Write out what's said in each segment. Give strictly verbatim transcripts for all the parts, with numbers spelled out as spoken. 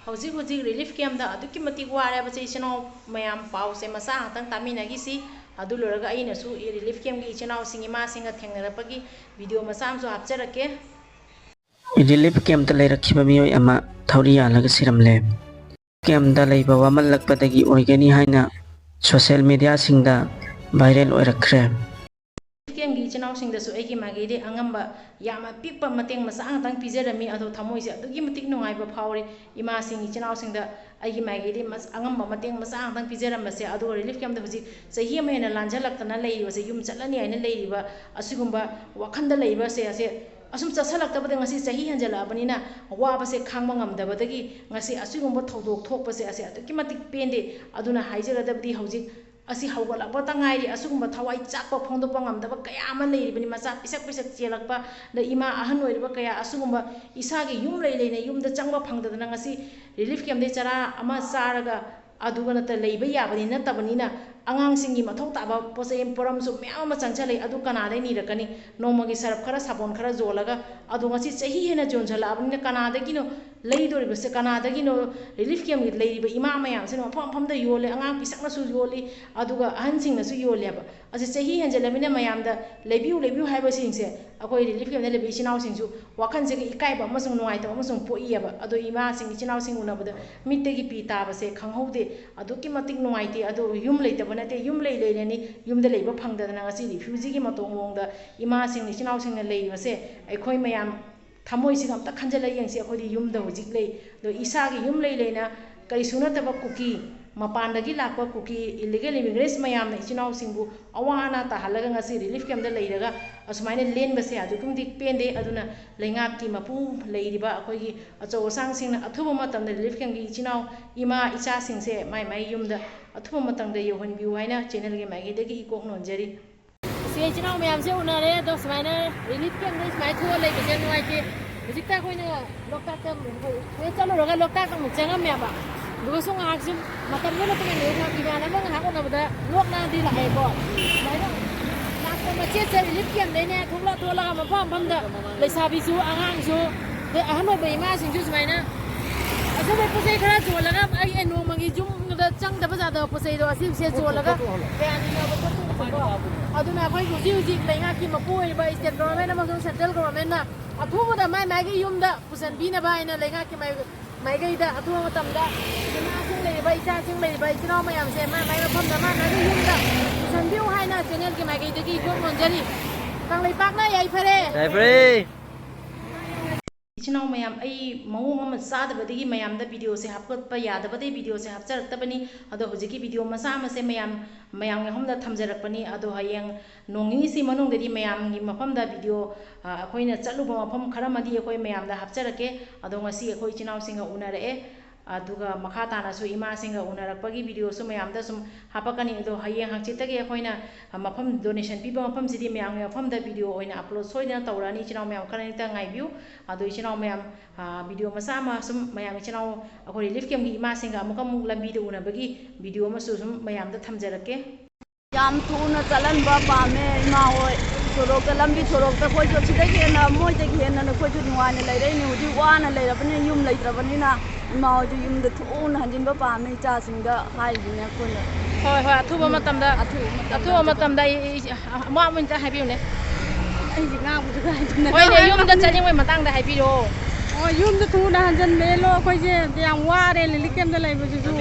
ꯍꯧꯖꯤꯛ ꯍꯧꯖꯤꯛ ꯔꯤꯂꯤꯐ ꯀꯦꯝꯗ ꯑꯗꯨꯛꯀꯤ ꯃꯇꯤꯛ ꯋꯥꯔꯕꯁꯦ ꯏꯆꯤꯟ ꯏꯅꯥꯎ ꯃꯌꯥꯝ, ꯄꯥꯎꯁꯦ ꯃꯆꯥ ꯉꯥꯛꯇꯪ ꯇꯥꯃꯤꯟꯅꯈꯤꯁꯤ꯫ ꯑꯗꯨ ꯂꯣꯏꯔꯒ ꯑꯩꯅꯁꯨ ꯔꯤꯂꯤꯐ ꯀꯦꯝꯒꯤ ꯏꯆꯤꯟ ꯏꯅꯥꯎꯁꯤꯡ, ꯏꯃꯥꯁꯤꯡꯒ ꯊꯦꯡꯅꯔꯛꯄꯒꯤ ꯚꯤꯗꯤꯑꯣ ꯃꯆꯥ ꯑꯃꯁꯨ ꯍꯥꯞꯆꯔꯛꯀꯦ꯫ ꯔꯤꯂꯤꯐ ꯀꯦꯝꯞꯇ ꯂꯩꯔꯛꯈꯤꯕ ꯃꯤꯑꯣꯏ ꯑꯃ ꯊꯧꯔꯤ ꯌꯥꯜꯂꯒ ꯁꯤꯔꯝꯂꯦ꯫ ꯀꯦꯝꯞꯇ ꯂꯩꯕ ꯋꯥꯃꯜꯂꯛꯄꯗꯒꯤ ꯑꯣꯏꯒꯅꯤ ꯍꯥꯏꯅ ꯁꯣꯁꯦꯜ ꯃꯤꯗꯤꯌꯥꯁꯤꯡꯗ ꯚꯥꯏꯔꯦꯜ ꯑꯣꯏꯔꯛꯈ꯭ꯔꯦ꯫ ꯀꯦꯝꯒꯤ ꯏꯆꯤꯟ ꯏꯅꯥꯎꯁꯤꯡꯗꯁꯨ ꯑꯩꯒꯤ ꯃꯥꯏꯀꯩꯗꯒꯤ ꯑꯉꯝꯕ ꯌꯥꯝꯅ ꯄꯤꯛꯄ ꯃꯇꯦꯡ ꯃꯆꯥ ꯉꯥꯛꯇꯪ ꯄꯤꯖꯔꯝꯃꯤ꯫ ꯑꯗꯣ ꯊꯃꯣꯏꯁꯦ ꯑꯗꯨꯛꯀꯤ ꯃꯇꯤꯛ ꯅꯨꯡꯉꯥꯏꯕ ꯐꯥꯎꯔꯤ꯫ ꯏꯃꯥꯁꯤꯡ, ꯏꯆꯤꯟ ꯏꯅꯥꯎꯁꯤꯡꯗ ꯑꯩꯒꯤ ꯃꯥꯏꯀꯩꯗꯒꯤ ꯃꯁ-, ꯑꯉꯝꯕ ꯃꯇꯦꯡ ꯃꯆꯥ ꯉꯥꯛꯇꯪ ꯄꯤꯖꯔꯝꯕꯁꯦ꯫ ꯑꯗꯨꯒ ꯔꯤꯂꯤꯐ ꯀꯦꯝꯗ ꯍꯧꯖꯤꯛ ꯆꯍꯤ ꯑꯃ ꯍꯦꯟꯅ ꯂꯥꯟꯖꯜꯂꯛꯇꯅ ꯂꯩꯔꯤꯕꯁꯦ, ꯌꯨꯝ ꯆꯠꯂꯅꯤ ꯍꯥꯏꯅ ꯂꯩꯔꯤꯕ ꯑꯁꯤꯒꯨꯝꯕ ꯋꯥꯈꯜꯗ ꯂꯩꯕꯁꯦ, ꯑꯁꯦ ꯑꯁꯨꯝ ꯆꯠꯁꯜꯂꯛꯇꯕꯗ ꯉꯁꯤ ꯆꯍꯤ ꯍꯦꯟꯖꯜꯂꯛꯑꯕꯅꯤꯅ ꯋꯥꯕꯁꯦ ꯈꯥꯡꯕ ꯉꯝꯗꯕꯗꯒꯤ ꯉꯁꯤ ꯑꯁꯤꯒꯨꯝꯕ ꯊꯧꯗꯣꯛ ꯊꯣꯛꯄꯁꯦ ꯑꯁꯦ ꯑꯗꯨꯛꯀꯤ ꯃꯇꯤꯛ ꯄꯦꯟꯗꯦ꯫ ꯑꯗꯨꯅ ꯍꯥꯏꯖꯒꯗꯕꯗꯤ ꯍꯧꯖꯤꯛ ꯑꯁꯤ ꯍꯧꯒꯠꯂꯛꯄꯇ ꯉꯥꯏꯔꯤ꯫ ꯑꯁꯤꯒꯨꯝꯕ ꯊꯋꯥꯏ ꯆꯥꯛꯄ ꯐꯣꯡꯗꯣꯛꯄ ꯉꯝꯗꯕ ꯀꯌꯥ ꯑꯃ ꯂꯩꯔꯤꯕꯅꯤ꯫ ꯃꯆꯥ ꯄꯤꯁꯛ ꯄꯤꯁꯛ ꯆꯦꯜꯂꯛꯄ, ꯑꯗ ꯏꯃꯥ ꯑꯍꯟ ꯑꯣꯏꯔꯤꯕ ꯀꯌꯥ, ꯑꯁꯤꯒꯨꯝꯕ ꯏꯁꯥꯒꯤ ꯌꯨꯝ ꯂꯩ ꯂꯩꯅ ꯌꯨꯝꯗ ꯆꯪꯕ ꯐꯪꯗꯗꯅ ꯉꯁꯤ ꯔꯤꯂꯤꯐ ꯀꯦꯝꯗꯩ ꯆꯔꯥ ꯑꯃ ꯆꯥꯔꯒ ꯑꯗꯨꯒ ꯅꯠꯇ ꯂꯩꯕ ꯌꯥꯕꯅꯤ ꯅꯠꯇꯕꯅꯤꯅ, ꯑꯉꯥꯡꯁꯤꯡꯒꯤ ꯃꯊꯧ ꯇꯥꯕ ꯄꯣꯠ ꯆꯩ ꯄꯣꯔꯝꯁꯨ ꯃꯌꯥꯝ ꯑꯃ ꯆꯪꯁꯤꯜꯂꯛꯏ꯫ ꯑꯗꯨ ꯀꯅꯥꯗꯩ ꯅꯤꯔꯛꯀꯅꯤ? ꯅꯣꯡꯃꯒꯤ ꯁꯔꯞ ꯈꯔ, ꯁꯥꯄꯣꯟ ꯈꯔ ꯌꯣꯜꯂꯒ, ꯑꯗꯣ ꯉꯁꯤ ꯆꯍꯤ ꯍꯦꯟꯅ ꯌꯣꯟꯁꯤꯜꯂꯛꯑꯕꯅꯤꯅ ꯀꯅꯥꯗꯒꯤꯅꯣ ꯂꯩꯗꯣꯔꯤꯕꯁꯦ? ꯀꯅꯥꯗꯒꯤꯅꯣ? ꯔꯤꯂꯤꯐ ꯀꯦꯝꯒꯤ ꯂꯩꯔꯤꯕ ꯏꯃꯥ ꯃꯌꯥꯝꯁꯤꯅ ꯃꯐꯝ ꯃꯐꯝꯗ ꯌꯣꯜꯂꯦ, ꯑꯉꯥꯡ ꯄꯤꯁꯛꯅꯁꯨ ꯌꯣꯜꯂꯤ, ꯑꯗꯨꯒ ꯑꯍꯟꯁꯤꯡꯅꯁꯨ ꯌꯣꯜꯂꯦꯕ꯫ ꯑꯁꯤ ꯆꯍꯤ ꯍꯦꯟꯖꯜꯂꯃꯤꯅ ꯃꯌꯥꯝꯗ ꯂꯩꯕꯤꯌꯨ, ꯂꯩꯕꯤꯌꯨ ꯍꯥꯏꯕꯁꯤꯡꯁꯦ ꯑꯩꯈꯣꯏ ꯔꯤꯂꯤꯐ ꯀꯦꯝꯗ ꯂꯩꯕ ꯏꯆꯤꯟ ꯏꯅꯥꯎꯁꯤꯡꯁꯨ ꯋꯥꯈꯜꯁꯤꯒ ꯏꯀꯥꯏꯕ ꯑꯃꯁꯨꯡ ꯅꯨꯡꯉꯥꯏꯇꯕ ꯑꯃꯁꯨꯡ ꯄꯣꯛꯏꯌꯦꯕ꯫ ꯑꯗꯣ ꯏꯃꯥꯁꯤꯡ, ꯏꯆꯤꯟ ꯏꯅꯥꯎꯁꯤꯡ ꯎꯅꯕꯗ ꯃꯤꯠꯇꯒꯤ ꯄꯤ ꯇꯥꯕꯁꯦ ꯈꯪꯍꯧꯗꯦ꯫ ꯑꯗꯨꯛꯀꯤ ꯃꯇꯤꯛ ꯅꯨꯡꯉꯥꯏꯇꯦ꯫ ꯑꯗꯣ ꯌꯨꯝ ꯂꯩꯇꯕ ꯅꯠꯇꯦ, ꯌꯨꯝ ꯂꯩ ꯂꯩꯔꯅꯤ, ꯌꯨꯝꯗ ꯂꯩꯕ ꯐꯪꯗꯗꯅ ꯉꯁꯤ ꯔꯤꯐ꯭ꯌꯨꯖꯤꯒꯤ ꯃꯇꯧ ꯃꯑꯣꯡꯗ ꯏꯃꯥꯁꯤꯡ, ꯏꯆꯤꯟ ꯏꯅꯥꯎꯁꯤꯡꯅ ꯂꯩꯔꯤꯕꯁꯦ ꯑꯩꯈꯣꯏ ꯃꯌꯥꯝ ꯊꯃꯣꯏꯁꯤꯒ ꯑꯝꯇ ꯈꯟꯖꯤꯜꯂ ꯌꯦꯡꯁꯤ꯫ ꯑꯩꯈꯣꯏꯗꯤ ꯌꯨꯝꯗ ꯍꯧꯖꯤꯛ ꯂꯩ, ꯑꯗꯣ ꯏꯁꯥꯒꯤ ꯌꯨꯝ ꯂꯩ ꯂꯩꯅ ꯀꯔꯤꯁꯨ ꯅꯠꯇꯕ ꯀꯨꯀꯤ, ꯃꯄꯥꯟꯗꯒꯤ ꯂꯥꯛꯄ ꯀꯨꯀꯤ ꯏꯂꯤꯒꯦꯜ ꯏꯃꯤꯒ꯭ꯔꯦꯟꯁ ꯃꯌꯥꯝꯅ ꯏꯆꯤꯟ ꯏꯅꯥꯎꯁꯤꯡꯕꯨ ꯑꯋꯥ ꯑꯅꯥ ꯇꯥꯍꯜꯂꯒ ꯉꯁꯤ ꯔꯤꯂꯤꯐ ꯀꯦꯝꯗ ꯂꯩꯔꯒ ꯑꯁꯨꯃꯥꯏꯅ ꯂꯦꯟꯕꯁꯦ ꯑꯗꯨꯛꯀꯤ ꯃꯇꯤꯛ ꯄꯦꯟꯗꯦ꯫ ꯑꯗꯨꯅ ꯂꯩꯉꯥꯛꯀꯤ ꯃꯄꯨ ꯂꯩꯔꯤꯕ ꯑꯩꯈꯣꯏꯒꯤ ꯑꯆꯧ ꯑꯁꯥꯡꯁꯤꯡꯅ ꯑꯊꯨꯕ ꯃꯇꯝꯗ ꯔꯤꯂꯤꯐ ꯀꯦꯝꯒꯤ ꯏꯆꯤꯟ ꯏꯅꯥꯎ ꯏꯃꯥ ꯏꯆꯥꯁꯤꯡꯁꯦ ꯃꯥꯏ ꯃꯥꯏ ꯌꯨꯝꯗ ꯑꯊꯨꯕ ꯃꯇꯝꯗ ꯌꯧꯍꯟꯕꯤꯌꯨ ꯍꯥꯏꯅ ꯆꯦꯅꯦꯜꯒꯤ ꯃꯥꯏꯀꯩꯗꯒꯤ ꯏꯀꯣꯛ ꯅꯣꯟꯖꯔꯤ꯫ ꯁꯤ ꯏꯆꯤꯟ ꯏꯅꯥꯎ ꯃꯌꯥꯝꯁꯦ ꯎꯅꯔꯦ꯫ ꯑꯗꯣ ꯁꯨꯃꯥꯏꯅ ꯔꯤꯂꯤꯐ ꯀꯦꯝꯗ ꯁꯨꯃꯥꯏꯅ ꯊꯣꯛꯑ ꯂꯩꯕꯁꯦ ꯌꯥꯝ ꯅꯨꯡꯉꯥꯏꯇꯦ꯫ ꯍꯧꯖꯤꯛꯇ ꯑꯩꯈꯣꯏꯅ ꯂꯣꯛꯇꯥꯛꯇ ꯍꯦꯛ ꯆꯠꯂꯨꯔꯒ ꯂꯣꯛꯇꯥꯛꯇ ꯑꯃꯨꯛ ꯆꯪꯉꯝꯃꯦꯕ꯫ ꯑꯗꯨꯒꯁꯨ ꯉꯥꯏꯍꯥꯛꯁꯨ ꯃꯇꯝꯗꯨ ꯅꯠꯇꯅ ꯉꯥꯏꯍꯥꯛ ꯏꯃꯥꯟꯅꯕ ꯉꯥꯏꯍꯥꯛ ꯎꯅꯕꯗ ꯅꯣꯛꯅꯗꯤ ꯂꯥꯛꯑꯦꯀꯣ꯫ ꯁꯨꯃꯥꯏꯅ ꯂꯥꯛꯄ ꯃꯆꯦꯠꯁꯦ ꯔꯤꯂꯤꯐ ꯀꯦꯝꯗꯩꯅꯦ ꯊꯣꯛꯂꯛ ꯊꯣꯛꯂꯛꯑꯒ ꯃꯐꯝ ꯃꯐꯝꯗ ꯂꯩꯁꯥꯕꯤꯁꯨ, ꯑꯉꯥꯡꯁꯨ, ꯑꯗꯩ ꯑꯍꯟ ꯑꯣꯏꯕ ꯏꯃꯥꯁꯤꯡꯁꯨ ꯁꯨꯃꯥꯏꯅ ꯑꯁꯤꯒꯨꯝꯕ ꯄꯣꯠ ꯆꯩ ꯈꯔ ꯆꯣꯜꯂꯒ ꯑꯩ ꯅꯣꯡꯃꯒꯤ ꯌꯨꯝꯗ ꯆꯪꯗꯕ ꯌꯥꯗꯕ ꯄꯣꯠ ꯆꯩꯗꯣ ꯑꯁꯤꯁꯦ ꯆꯣꯜꯂꯒ ꯀꯌꯥ ꯅꯤꯅꯕ ꯈꯣꯠꯇꯣꯛꯄꯗꯣ꯫ ꯑꯗꯨꯅ ꯑꯩꯈꯣꯏ ꯍꯧꯖꯤꯛ ꯍꯧꯖꯤꯛ ꯂꯩꯉꯥꯛꯀꯤ ꯃꯄꯨ ꯑꯣꯏꯔꯤꯕ state government ꯑꯃꯁꯨꯡ central governmentꯅ ꯑꯊꯨꯕꯗ ꯃꯥꯏ ꯃꯥꯏꯒꯤ ꯌꯨꯝꯗ ꯄꯨꯁꯤꯟꯕꯤꯅꯕ ꯍꯥꯏꯅ ꯂꯩꯉꯥꯛꯀꯤ ꯃꯥꯏ-, ꯃꯥꯏꯀꯩꯗ ꯑꯊꯨꯕ ꯃꯇꯝꯗ ꯏꯃꯥꯁꯤꯡ ꯂꯩꯔꯤꯕ, ꯏꯆꯥꯁꯤꯡ ꯂꯩꯔꯤꯕ, ꯏꯆꯤꯟ ꯏꯅꯥꯎ ꯃꯌꯥꯝꯁꯦ ꯃꯥꯏ ꯃꯥꯏ ꯃꯐꯝꯗ ꯃꯥꯏ ꯃꯥꯏꯒꯤ ꯌꯨꯝꯗ ꯄꯨꯁꯤꯟꯕꯤꯌꯨ ꯍꯥꯏꯅ channelꯒꯤ ꯃꯥꯏꯀꯩꯗꯒꯤ ꯏꯀꯣꯛ ꯅꯣꯟꯖꯔꯤ꯫ ꯀꯪꯂꯩꯄꯥꯛꯅ ꯌꯥꯏꯐꯔꯦ꯫ ꯌꯥꯏꯐꯔꯦ꯫ ꯏꯆꯤꯟ ꯏꯅꯥꯎ ꯃꯌꯥꯝ, ꯑꯩ ꯃꯑꯣꯡ ꯑꯃ ꯆꯥꯗꯕꯗꯒꯤ ꯃꯌꯥꯝꯗ videoꯁꯦ ꯍꯥꯞꯀꯠꯄ ꯌꯥꯗꯕꯗꯒꯤ videoꯁꯦ ꯍꯥꯞꯆꯔꯛꯇꯕꯅꯤ꯫ ꯑꯗꯣ ꯍꯧꯖꯤꯛꯀꯤ video ꯃꯆꯥ ꯑꯃꯁꯦ ꯃꯌꯥꯝ, ꯃꯌꯥꯝꯒꯤ ꯃꯐꯝꯗ ꯊꯝꯖꯔꯛꯄꯅꯤ꯫ ꯑꯗꯣ ꯍꯌꯦꯡ ꯅꯣꯡ ꯅꯤꯅꯤꯁꯤ ꯃꯅꯨꯡꯗꯗꯤ ꯃꯌꯥꯝꯒꯤ ꯃꯐꯝꯗ video, ꯑ, ꯑꯩꯈꯣꯏꯅ ꯆꯠꯂꯨꯕ ꯃꯐꯝ ꯈꯔ ꯑꯃꯗꯤ ꯑꯩꯈꯣꯏ ꯃꯌꯥꯝꯗ ꯍꯥꯞꯆꯔꯛꯀꯦ꯫ ꯑꯗꯣ ꯉꯁꯤ ꯑꯩꯈꯣꯏ ꯏꯆꯤꯟ ꯏꯅꯥꯎꯁꯤꯡꯒ ꯎꯅꯔꯛꯑꯦ꯫ ꯑꯗꯨꯒ ꯃꯈꯥ ꯇꯥꯅꯁꯨ ꯏꯃꯥꯁꯤꯡꯒ ꯎꯅꯔꯛꯄꯒꯤ videoꯁꯨ ꯃꯌꯥꯝꯗ ꯁꯨꯝ ꯍꯥꯄꯛꯀꯅꯤ꯫ ꯑꯗꯣ ꯍꯌꯦꯡ ꯍꯪꯆꯤꯠꯇꯒꯤ ꯑꯩꯈꯣꯏꯅ, ꯑ, ꯃꯐꯝ donation ꯄꯤꯕ ꯃꯐꯝꯁꯤꯗꯤ ꯃꯌꯥꯝꯒꯤ ꯃꯐꯝꯗ video ꯑꯣꯏꯅ upload ꯁꯣꯏꯗꯅ ꯇꯧꯔꯛꯑꯅꯤ꯫ ꯏꯆꯤꯟ ꯏꯅꯥꯎ ꯃꯌꯥꯝ ꯈꯔ ꯍꯦꯛꯇ ꯉꯥꯏꯕꯤꯌꯨ꯫ ꯑꯗꯣ ꯏꯆꯤꯟ ꯏꯅꯥꯎ ꯃꯌꯥꯝ, ꯑ, video ꯃꯆꯥ ꯑꯃ ꯁꯨꯝ ꯃꯌꯥꯝ ꯏꯆꯤꯟ ꯏꯅꯥꯎ ꯑꯩꯈꯣꯏ relief campꯀꯤ ꯏꯃꯥꯁꯤꯡꯒ ꯑꯃꯨꯛꯀ ꯑꯃꯨꯛ ꯂꯝꯕꯤꯗ ꯎꯅꯕꯒꯤ video ꯑꯃꯁꯨ ꯁꯨꯝ ꯃꯌꯥꯝꯗ ꯊꯝꯖꯔꯛꯀꯦ꯫ ꯌꯥꯝ ꯊꯨꯅ ꯆꯠꯍꯟꯕ ꯄꯥꯝꯃꯦ ꯏꯃꯥ ꯍꯣꯏ꯫ ꯁꯣꯔꯣꯛꯇ, ꯂꯝꯕꯤ ꯁꯣꯔꯣꯛꯇ ꯑꯩꯈꯣꯏꯁꯨ ꯁꯤꯗꯒꯤ ꯍꯦꯟꯅ, ꯃꯣꯏꯗꯒꯤ ꯍꯦꯟꯅ ꯑꯩꯈꯣꯏꯁꯨ ꯅꯨꯡꯉꯥꯏꯅ ꯂꯩꯔꯛꯏꯅꯦ꯫ ꯍꯧꯖꯤꯛ ꯋꯥꯅ ꯂꯩꯔꯕꯅꯤꯅ, ꯌꯨꯝ ꯂꯩꯇ꯭ꯔꯕꯅꯤꯅ ꯏꯃꯥ ꯍꯣꯏꯁꯨ ꯌꯨꯝꯗ ꯊꯨꯅ ꯍꯟꯖꯤꯟꯕ ꯄꯥꯝꯃꯦ ꯏꯆꯥꯁꯤꯡꯗ ꯍꯥꯏꯔꯤꯁꯤꯅꯦ ꯑꯩꯈꯣꯏꯅ꯫ ꯍꯣꯏ, ꯍꯣꯏ, ꯑꯊꯨꯕ ꯃꯇꯝꯗ, ꯑꯊꯨꯕ ꯃꯇꯝꯗ ꯑꯊꯨꯕ ꯑꯗꯨꯗ ꯃꯇꯝꯗ ꯑꯩ, ꯑꯩ, ꯑꯃ, ꯑꯃ ꯑꯝꯇ ꯍꯥꯏꯕꯤꯌꯨꯅꯦ꯫ ꯑꯩꯁꯦ ꯉꯥꯡꯕꯁꯨ ꯉꯥꯏꯗꯅ ꯍꯣꯏꯅꯦ, ꯌꯨꯝꯗ ꯆꯠꯅꯤꯡꯕꯒꯤ ꯃꯇꯥꯡꯗ ꯍꯥꯏꯕꯤꯔꯛꯑꯣ꯫ ꯑꯣ, ꯌꯨꯝꯗ ꯊꯨꯅ ꯍꯟꯖꯟꯕꯤꯔꯣ꯫ ꯑꯩꯈꯣꯏꯁꯦ ꯌꯥꯝ ꯋꯥꯔꯦ relief campꯇ ꯂꯩꯕꯁꯤꯁꯨ꯫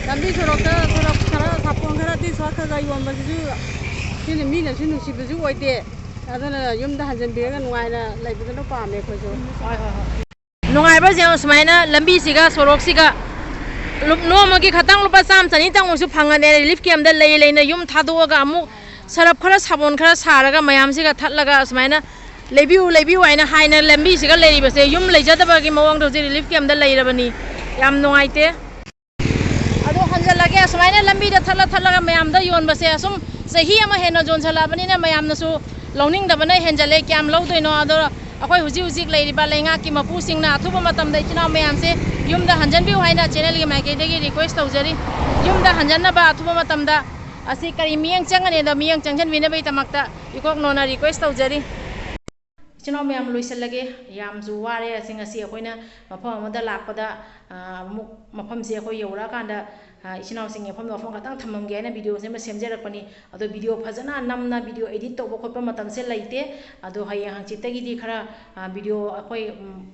ꯂꯝꯕꯤ ꯁꯣꯔꯣꯛꯇ, ꯁꯣꯔꯣꯛ ꯈꯔ, ꯁꯥꯄꯣꯟ ꯈꯔ, ꯇꯤ ꯁꯣꯔꯠ ꯈꯔ ꯈꯔ ꯌꯣꯟꯕꯁꯤꯁꯨ ꯁꯤꯅ ꯃꯤꯅꯁꯨ ꯅꯨꯡꯁꯤꯕꯁꯨ ꯑꯣꯏꯗꯦ꯫ ꯑꯗꯨꯅ ꯌꯨꯝꯗ ꯍꯟꯖꯟꯕꯤꯔꯒ ꯅꯨꯡꯉꯥꯏꯅ ꯂꯩꯕꯗꯨꯅ ꯄꯥꯝꯃꯦ ꯑꯩꯈꯣꯏꯁꯨ꯫ ꯍꯣꯏ, ꯍꯣꯏ, ꯍꯣꯏ꯫ ꯅꯨꯡꯉꯥꯏꯕꯁꯦ ꯁꯨꯃꯥꯏꯅ ꯂꯝꯕꯤꯁꯤꯒ ꯁꯣꯔꯣꯛꯁꯤꯒ ꯂꯨꯞ-, ꯅꯣꯡꯃꯒꯤ ꯈꯇꯪ ꯂꯨꯄꯥ ꯆꯥꯝꯃ ꯆꯅꯤꯇꯪ ꯑꯣꯏꯁꯨ ꯐꯪꯉꯗꯤ relief campꯇ ꯂꯩ ꯂꯩꯅ ꯌꯨꯝ ꯊꯥꯗꯣꯛꯑꯒ ꯑꯃꯨꯛ ꯁꯔꯞ ꯈꯔ ꯁꯥꯄꯣꯟ ꯈꯔ ꯁꯥꯔꯒ ꯃꯌꯥꯝꯁꯤꯒ ꯊꯠꯂꯒ ꯁꯨꯃꯥꯏꯅ "ꯂꯩꯕꯤꯌꯨ, ꯂꯩꯕꯤꯌꯨ" ꯍꯥꯏꯅ ꯍꯥꯏꯅ ꯂꯝꯕꯤꯁꯤꯒ ꯂꯩꯔꯤꯕꯁꯦ ꯌꯨꯝ ꯂꯩꯖꯗꯕꯒꯤ ꯃꯑꯣꯡꯗ ꯍꯧꯖꯤꯛ relief campꯇ ꯂꯩꯔꯕꯅꯤ꯫ ꯌꯥꯝ ꯅꯨꯡꯉꯥꯏꯇꯦ꯫ ꯑꯗꯣ ꯍꯟꯖꯜꯂꯒꯦ, ꯑꯁꯨꯃꯥꯏꯅ ꯂꯝꯕꯤꯗ ꯊꯠꯂ ꯊꯠꯂꯒ ꯃꯌꯥꯝꯗ ꯌꯣꯟꯕꯁꯦ ꯑꯁꯨꯝ ꯆꯍꯤ ꯑꯃ ꯍꯦꯟꯅ ꯌꯣꯟꯁꯜꯂꯛꯑꯕꯅꯤꯅ ꯃꯌꯥꯝꯅꯁꯨ ꯂꯧꯅꯤꯡꯗꯕꯅ ꯍꯦꯟꯖꯜꯂꯦ꯫ ꯀꯌꯥꯝ ꯂꯧꯗꯣꯏꯅꯣ? ꯑꯗꯣ ꯑꯩꯈꯣꯏ ꯍꯧꯖꯤꯛ ꯍꯧꯖꯤꯛ ꯂꯩꯔꯤꯕ ꯂꯩꯉꯥꯛꯀꯤ ꯃꯄꯨꯁꯤꯡꯅ ꯑꯊꯨꯕ ꯃꯇꯝꯗ ꯏꯆꯤꯟ ꯏꯅꯥꯎ ꯃꯌꯥꯝꯁꯦ ꯌꯨꯝꯗ ꯍꯟꯖꯟꯕꯤꯌꯨ ꯍꯥꯏꯅ channelꯒꯤ ꯃꯥꯏꯀꯩꯗꯒꯤ request ꯇꯧꯖꯔꯤ꯫ ꯌꯨꯝꯗ ꯍꯟꯖꯟꯅꯕ ꯑꯊꯨꯕ ꯃꯇꯝꯗ ꯑꯁꯤ ꯀꯔꯤ ꯃꯤꯠꯌꯦꯡ ꯆꯪꯒꯅꯤ ꯑꯗꯣ ꯃꯤꯠꯌꯦꯡ ꯆꯪꯖꯟꯕꯤꯅꯕꯒꯤꯗꯃꯛꯇ ꯏꯀꯣꯛ ꯅꯣꯟꯅ request ꯇꯧꯖꯔꯤ꯫ ꯏꯆꯤꯟ ꯏꯅꯥꯎ ꯃꯌꯥꯝ, ꯂꯣꯏꯁꯤꯜꯂꯒꯦ꯫ ꯌꯥꯝꯁꯨ ꯋꯥꯔꯦ꯫ ꯑꯁꯤ ꯉꯁꯤ ꯑꯩꯈꯣꯏꯅ ꯃꯐꯝ ꯑꯃꯗ ꯂꯥꯛꯄꯗ ꯑꯃꯨꯛ ꯃꯐꯝꯁꯦ ꯑꯩꯈꯣꯏ ꯌꯧꯔꯛꯑꯀꯥꯟꯗ ꯏꯆꯤꯟ ꯏꯅꯥꯎꯁꯤꯡꯒꯤ ꯃꯐꯝꯗ ꯋꯥꯐꯝ ꯈꯛꯇꯪ ꯊꯝꯃꯝꯒꯦ ꯍꯥꯏꯅ ꯚꯤꯗꯤꯑꯣꯁꯦ ꯑꯃ ꯁꯦꯝꯖꯔꯛꯄꯅꯤ꯫ ꯑꯗꯣ ꯚꯤꯗꯤꯑꯣ ꯐꯖꯅ ꯅꯝꯅ ꯚꯤꯗꯤꯑꯣ ꯏꯗꯤꯠ ꯇꯧꯕ ꯈꯣꯠꯄ ꯃꯇꯝꯁꯦ ꯂꯩꯇꯦ꯫ ꯑꯗꯣ ꯍꯌꯦꯡ ꯍꯪꯆꯤꯠꯇꯒꯤꯗꯤ ꯈꯔ ꯚꯤꯗꯤꯑꯣ ꯑꯩꯈꯣꯏ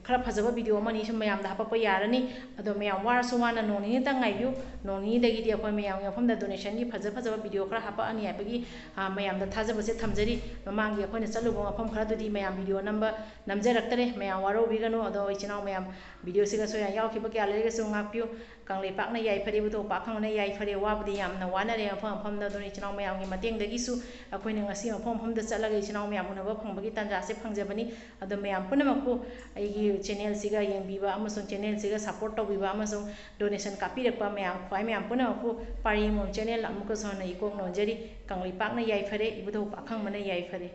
ꯈꯔ ꯐꯖꯕ ꯚꯤꯗꯤꯑꯣ ꯑꯃꯅꯤ ꯁꯨꯝ ꯃꯌꯥꯝꯗ ꯍꯥꯄꯛꯄ ꯌꯥꯔꯅꯤ꯫ ꯑꯗꯣ ꯃꯌꯥꯝ ꯋꯥꯔꯁꯨ ꯋꯥꯅ ꯅꯣꯡ ꯅꯤꯅꯤꯇꯪ ꯉꯥꯏꯕꯤꯌꯨ꯫ ꯅꯣꯡ ꯅꯤꯅꯤꯗꯒꯤꯗꯤ ꯑꯩꯈꯣꯏ ꯃꯌꯥꯝꯒꯤ ꯃꯐꯝꯗ ꯗꯣꯅꯦꯁꯟꯒꯤ ꯐꯖ ꯐꯖꯕ ꯚꯤꯗꯤꯑꯣ ꯈꯔ ꯍꯥꯄꯛꯑꯅꯤ ꯍꯥꯏꯕꯒꯤ ꯃꯌꯥꯝꯗ ꯊꯥꯖꯕꯁꯦ ꯊꯝꯖꯔꯤ꯫ ꯃꯃꯥꯡꯒꯤ ꯑꯩꯈꯣꯏꯅ ꯆꯠꯂꯨꯕ ꯃꯐꯝ ꯈꯔꯗꯨꯗꯤ ꯃꯌꯥꯝ ꯚꯤꯗꯤꯑꯣ ꯅꯝꯕ ꯅꯝꯖꯔꯛꯇꯔꯦ꯫ ꯃꯌꯥꯝ ꯋꯥꯔꯧꯕꯤꯒꯅꯨ꯫ ꯑꯗꯣ ꯏꯆꯤꯟ ꯏꯅꯥꯎ ꯃꯌꯥꯝ ꯚꯤꯗꯤꯑꯣꯁꯤꯒ ꯁꯣꯏꯗꯅ ꯌꯥꯎꯈꯤꯕ ꯀꯌꯥ ꯂꯩꯔꯒꯁꯨ ꯉꯥꯛꯄꯤꯌꯨ꯫ ꯀꯪꯂꯩꯄꯥꯛꯅ ꯌꯥꯏꯐꯔꯦ, ꯏꯕꯨꯙꯧ ꯄꯥꯛ ꯈꯪꯕꯅ ꯌꯥꯏꯐꯔꯦ꯫ ꯋꯥꯕꯗꯤ ꯌꯥꯝꯅ ꯋꯥꯅꯔꯦ ꯃꯐꯝ ꯃꯐꯝꯗ꯫ ꯑꯗꯨꯅ ꯏꯆꯤꯟ ꯏꯅꯥꯎ ꯃꯌꯥꯝꯒꯤ ꯃꯇꯦꯡꯗꯒꯤꯁꯨ ꯑꯩꯈꯣꯏꯅ ꯉꯁꯤ ꯃꯐꯝ ꯃꯐꯝꯗ ꯆꯠꯂꯒ ꯏꯆꯤꯟ ꯏꯅꯥꯎ ꯃꯌꯥꯝ ꯎꯅꯕ ꯐꯪꯕꯒꯤ ꯇꯥꯟꯖꯥꯁꯦ ꯐꯪꯖꯕꯅꯤ꯫ ꯑꯗꯣ ꯃꯌꯥꯝ ꯄꯨꯝꯅꯃꯛꯄꯨ ꯑꯩꯒꯤ ꯆꯦꯅꯦꯜꯁꯤꯒ ꯌꯦꯡꯕꯤꯕ ꯑꯃꯁꯨꯡ ꯆꯦꯅꯦꯜꯁꯤꯒ ꯁꯞꯄꯣꯔꯠ ꯇꯧꯕꯤꯕ ꯑꯃꯁꯨꯡ ꯗꯣꯅꯦꯁꯟ ꯀꯥꯞꯄꯤꯔꯛꯄ ꯃꯌꯥꯝ, ꯈ꯭ꯋꯥꯏ ꯃꯌꯥꯝ ꯄꯨꯝꯅꯃꯛꯄꯨ ꯄꯥꯔꯤ ꯃꯣꯝ ꯆꯦꯅꯦꯜ ꯑꯃꯨꯛꯀꯁꯨ ꯍꯟꯅ ꯏꯀꯣꯛ ꯅꯣꯟꯖꯔꯤ꯫ ꯀꯪꯂꯩꯄꯥꯛꯅ ꯌꯥꯏꯐꯔꯦ, ꯏꯕꯨꯙꯧ ꯄꯥꯛ ꯈꯪꯕꯅ ꯌꯥꯏꯐꯔꯦ꯫